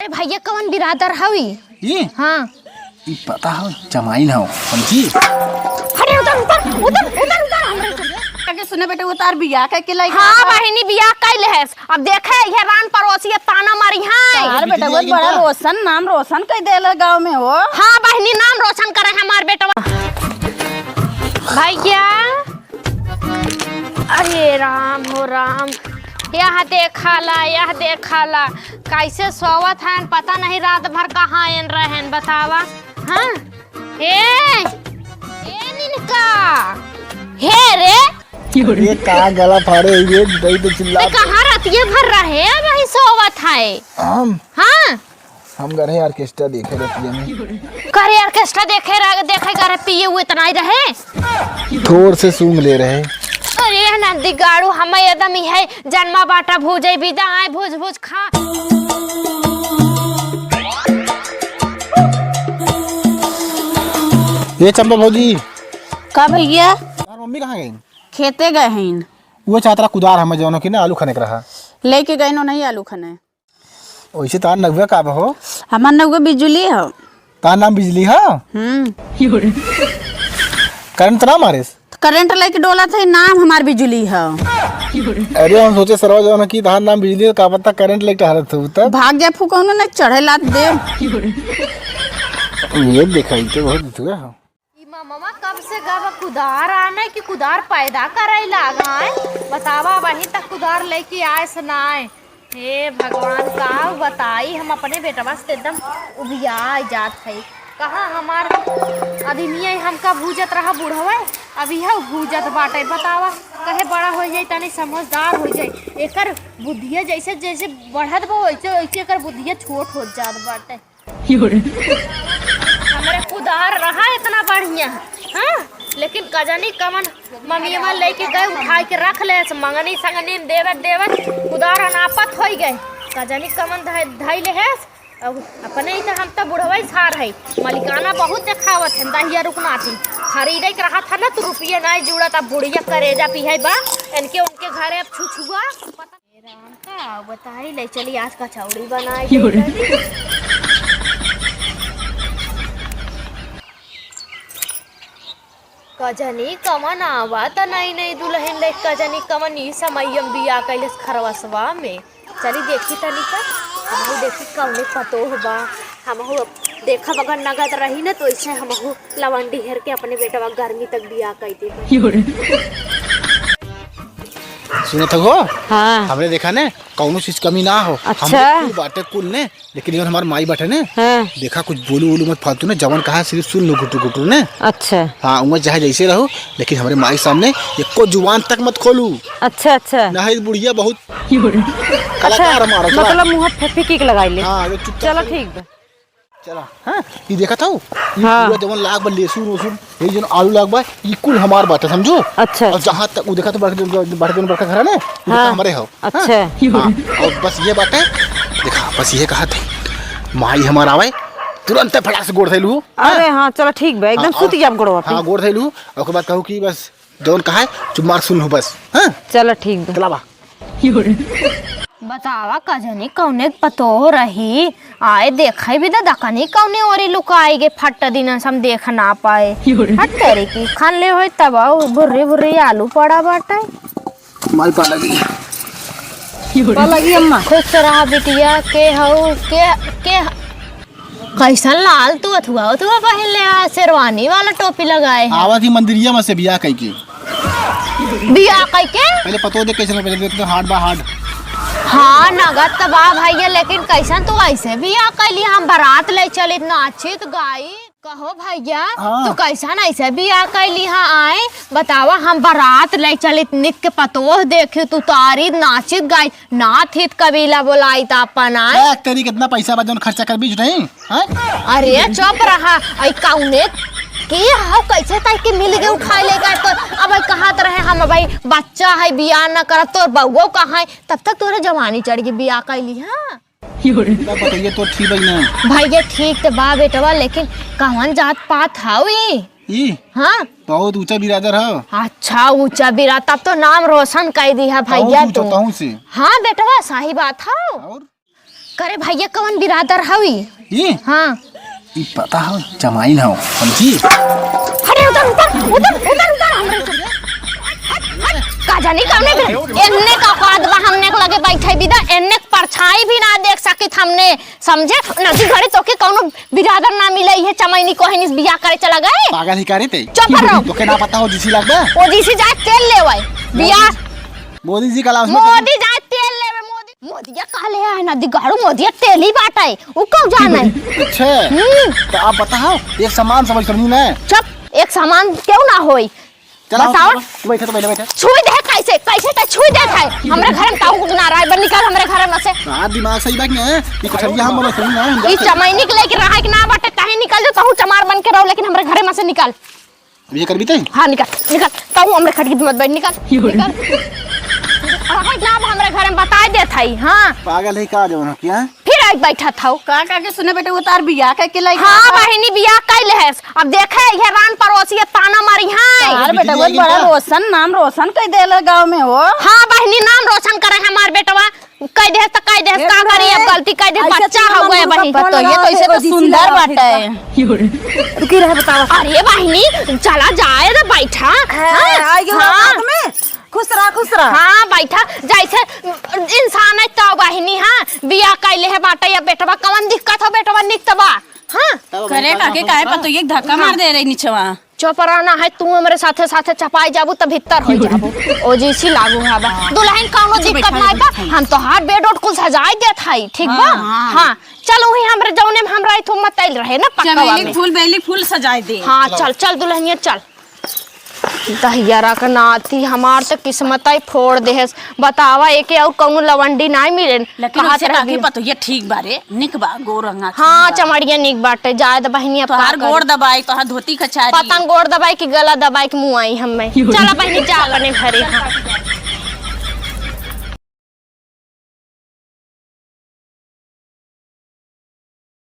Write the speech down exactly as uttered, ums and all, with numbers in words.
भइया कवन बिरादर हवी? ई? हाँ। ई पता हो, जमाइन हो, समझी? अरे उधर, उधर, उधर, उधर, उधर, हमरे से। आगे सुने बेटे, उतार बियाह कइ के लइके हाँ, आवा। बहिनी बियाह कइ लेहस। अब देखे, ये रान पड़ोसी ये ताना मारी है। यार बेटा, बहुत बड़ा रोशन, नाम रोशन कइ देला गाँव में हो। हाँ, बहिनी नाम रोशन करे हमार बेटवा। भइया, अरे राम हो राम, यह देखा ला, यह देखा ला, कैसे सोवत हन, पता नहीं रात भर कहाँ एन रहेन, बतावा। हाँ? ए, ए निनका, हे रे। ये का गला फाड़े, ये दई तो चिल्ला। ते कहाँ रातिये भर रहे, वही सोवत है। हम? हाँ। हम गए रहे orchestra देखे रतिया में। करे orchestra देखे रह-, देखे करे पिए हुए त नाई रहे। थोड़ से सूंघ ले रहे। अरे नंदी गाड़ू, हम एकदम ही है, जन्मा बाटा भूजे बिदा आए भूज भूज खा। ये चंपा भौजी। का भइया? यार मम्मी कहाँ गई? खेते गए हैं। वो चाहत रहा कुदार हमें जौन हो कि ना आलू खने के रहा। लेके गए नो नहीं आलू खने। वैसे तार नगुआ का बा हो? हमार नगुआ बिजुली हो। तार नाम बिजली हो? हम्म। करंट तो ना मारेस? तो करंट लेके डोला थे, नाम हमार बिजुली हो। अरे हम सोचे सरवा जौन की तार नाम बिजली हो, का पता करंट लेके टहरत हो तब। भाग जा फुकौनो न चढ़े लात दे। ये दिखाई तो बहुत दुआ हो। ई ममवा कब से गब कुदार आने कि कुदार पैदा करे लागा है? बतावा, वहीं तक कुदार लेके आए से नाय। हे भगवान, का बताई, हम अपने बेटवा से एकदम उबिया जात है। कहाँ हमार अदिनिया हमका भूजत रहा बुढ़वे, अब यह भूजत बाटे। बतावा, कहे बड़ा हो जाई, तनी समझदार हो जाई। एकर बुद्धिया जैसे जैसे बढ़त बा, वैसे वैसे एकर बुद्धिया छोट होत जात बाटे। हमरे कुदार रहा इतना बढ़िया, हाँ, लेकिन कजनी कमन ममियवा लेके गए, उठाइ के रख लेस, मंगनी संगनी देवत देवत कुदार अनापत होइ गए। कजनी कमन धइ, धइ लेहेस, अब अपने ही तो हम तो बुढ़वा ही सार है, मलिकाना बहुत देखावत है, दहिया रुकनाथी खरीदे के रहा था ना, तो रुपये नाहीं जुड़त, अब बुढ़िया करेजा पिहे बा, इनके उनके घरे अब छुछुआ। ए राम, का बताई, ले चली आज कचौड़ी बनाई। कजनी कमन आवा त नई नई दुल्हन ले, कजनी कमन ई समय में बियाह कैलस खरवसवा में। चली देखी तनी का, हमहू देखी कौने पतोह बा। हमहू अब देखब, अगर नगद रही न तो ऐसे हमहू लवंडी हेर के अपने बेटवा गर्मी तक बियाह कइ देब। सुनत हो? हाँ। हमरे देखा ने कौनो चीज कमी ना हो। अच्छा। हमरे कुल बाटे कुल ने, लेकिन ये हमार माई बाटे ने। हाँ। देखा कुछ बोलू वोलू मत फालतू ने, जवन कहा सिर्फ सुन लो गुटुर गुटुर ने। अच्छा। हाँ, उमा चाहे जैसे रहो, लेकिन हमरे माई सामने एको जुबान तक मत खोलू। अच्छा, अच्छा। नहीं बुढ़िया बहुत कलाकार अच्छा, हमारा, चला। मतलब मुँह फेफी किक लगाई ले। हाँ, ये चुपचाप चलो से ठीक बा। चला, हाँ, ई देखत हऊ? ई हाँ। पूरा जवन लाग बा, लहसुन वहसुन, यही जवन आलू लाग बा, ई कुल हमार बाटे, समझो? अच्छा। और जहाँ तक ऊ देखत हऊ, बड़का जवन, बड़का जवन बड़का घर है ना, ऊ हाँ। हमरे हौ। अच्छा। हाँ, और बस ये बाटे, देखा, बस ये कहत है, माई हमार आवे, तुरंत फटाक से गोड़ धइलू। अरे हाँ, चलो ठीक बा, एकदम हाँ, सुत और, जाब गोड़वा पे। हाँ, गोड़ धइलू, और ओकर बाद कहू कि बस जौन कहा है, चुप मार सुन लो बस। हाँ? चलो ठीक बा। चला बा। बतावा, कजनी कौने पतोह रही, आए देखे भी दादा कनी कौने ओरी लुकाई गे, फट दिनन से हम देख ना पाए। हट तेरी की, खान ले होई तब आऊ, भुर्री भुर्री आलू पड़ा बाटे। माई पा लगी। पा लगी अम्मा। खुश रहा बिटिया, के हऊ, के, के कैसन लाल तू अथुआ, अथुआ पहन ले आ, शेरवानी वाला टोपी लगाए है। आवत ही मंदिरिया में से बियाह कइके। बियाह कइके? पहले पतो दे कैसन, पहले देख तो हार्ड बा हार्ड। हाँ, नगद त बा भैया, लेकिन कैसन तू ऐसे बियाह कैली? हम बारात ले चलित, नाचित गाई। कहो भैया, हाँ। तू कैसन ऐसे बियाह कैली हाँ आए? बतावा, हम बारात ले चलित, निक के पतोह देखी, तू तारी नाचित गाई। नाथ हित कबीला बोलाई त अपन आए। ए, तेरी कितना पैसा बा जौन खर्चा करबी जुटाई? हैं? अरे चुप रहा, आई कौने के हौ कैसे ताई के मिल गए उठाए ले गए तो अब आई कहत रहे हम भाई बच्चा है बियाह न करब तोर बउओ कहाँ है तब तक तोरे जवानी चढ़ गई बियाह कैली हाँ। तब बताइए तो ठीक है ना। भाई ये ठीक त बा बेटवा लेकिन कौन जात पात हौ ई? ई? हाँ। बहुत ऊंचा बिरादर है। अच्छा ऊंचा बिरादर तब तो नाम रोशन कर दी है भैया तू। तहूँ से। हाँ बेटवा सही बात है। और? करे भैया, कवन बिरादर हवी? ई? हाँ। ई पता हो, जमाइन हो, समझी? अरे उधर, उधर, उधर, उधर, उधर, हमरे उधर। का जानी कवने बिरा-, एन्ने का औकात बा, हमने के लगे बैठे बिदा, एन्ने के परछाई भी ना देख सकित हमने, समझे? नदी घरे तोके कौनो बिरादर ना मिले, इहे चमैनी कोहिन इस बियाह करे चला गए। पागल ही करे ते। चुप रहो। तोके ना पता हो, जिसी लगबे। ओ जिसी जाए तेल लेवे। बियाह मोदी जी का लाओ, उसमें मोदी जाए तेल लेवे, मोदी। मोदिया कहले है ना, दिगाड़ू मोदिया तेल ही बाटे, उ कब जाने? अच्छा। हम्म। तो आप बताओ, एक समान समझ करनी ना। चुप, एक समान क्यों ना होई? चलो, बताओ। चलो, तू बैठे, तू बैठे, बैठे। छुई दे कैसे, कैसे ते छुई दे है? हमरे घर में ताऊ कुछ ना रहा है, बन निकल हमरे घर में से। हाँ, दिमाग सही बात नहीं है। ये कचरिया हम बोलो सुन ना, हम ई जाते हैं। चमैनी के लेके रहा है कि ना बाटे, ताही निकल जाओ, ताहू चमार बन के रहो, लेकिन हमरे घर में से निकल। अब ये कर भी ते? हाँ, निकल, निकल। कहूँ हमरे खटकी मत बैठ, निकल, निकल। अरे, ना, अब हमरे घर में बताए देत हई, हाँ। पागल है का जवन हो क्या? फिर आई बैठत हौ। का, का के सुने बेटे, वो तार बियाह कइके लइके हाँ, आवा। बहिनी, बियाह कइ लेहस। अब देखे, ये रान पड़ोसी ये ताना मारी है। यार बेटा, वो बड़ा रोशन, नाम रोशन कइ देला गाँव में हो। हाँ, बहिनी, नाम रोशन करे हमार बेटवा। कह दे त कह दे, ए, का करी, अब गलती कह दे, ऐसे बच्चा तो हउए मन बहिन। का पतो, ये तो ऐसे तो सुंदर बाटे। तू की रहे बतावा। अरे बहिनी, चला जाए रे, बैठा। हाँ, हाँ, आई गयो हाँ। बात में। खुश रहा, खुश रहा। हाँ, बैठा, जैसे इंसान है तो बहिनी, हाँ, बियाह कैले है बाटे, या बेटवा कवन दिक्कत हो, बेटवा निक त बा, हाँ। करे काके काहे पतो, ये धक्का मार दे रही निचवा। चुप रहा ना है, तू हमरे साथे साथे चपाई जाबू त भीतर हो जाबू। ओ जैसी लागू हवा। दुल्हन कौनो दिक्कत ना बा, हम तोहार बेड उड कुल सजाए देत हई, ठीक बा? हाँ, हाँ। हाँ, चल वही हमरे जौने में हमरा इथो मतैल रहे ना पक्का चमेली में। फूल, बेली फूल सजाए दे। हाँ, चल, चल दुल्हनिया चल। दहियरा के नाती हमार त किस्मत ही फोड़ देहस। बतावा, एके और कौनो लवंडी नाय मिले। लेकिन कहा उसे तरह काकी भी पतो ये ठीक बारे, निक बा, गोर रंगा हाँ, चमड़िया निक बाटे, जाए द बहिनी, अब तोहार का करी? गोड़ दबाई, तोहार धोती कचारी। पतंग गोड़ दबाई कि गला दबाई कि मुआई हमें। चला बहिनी, जा अपने घरे, हाँ।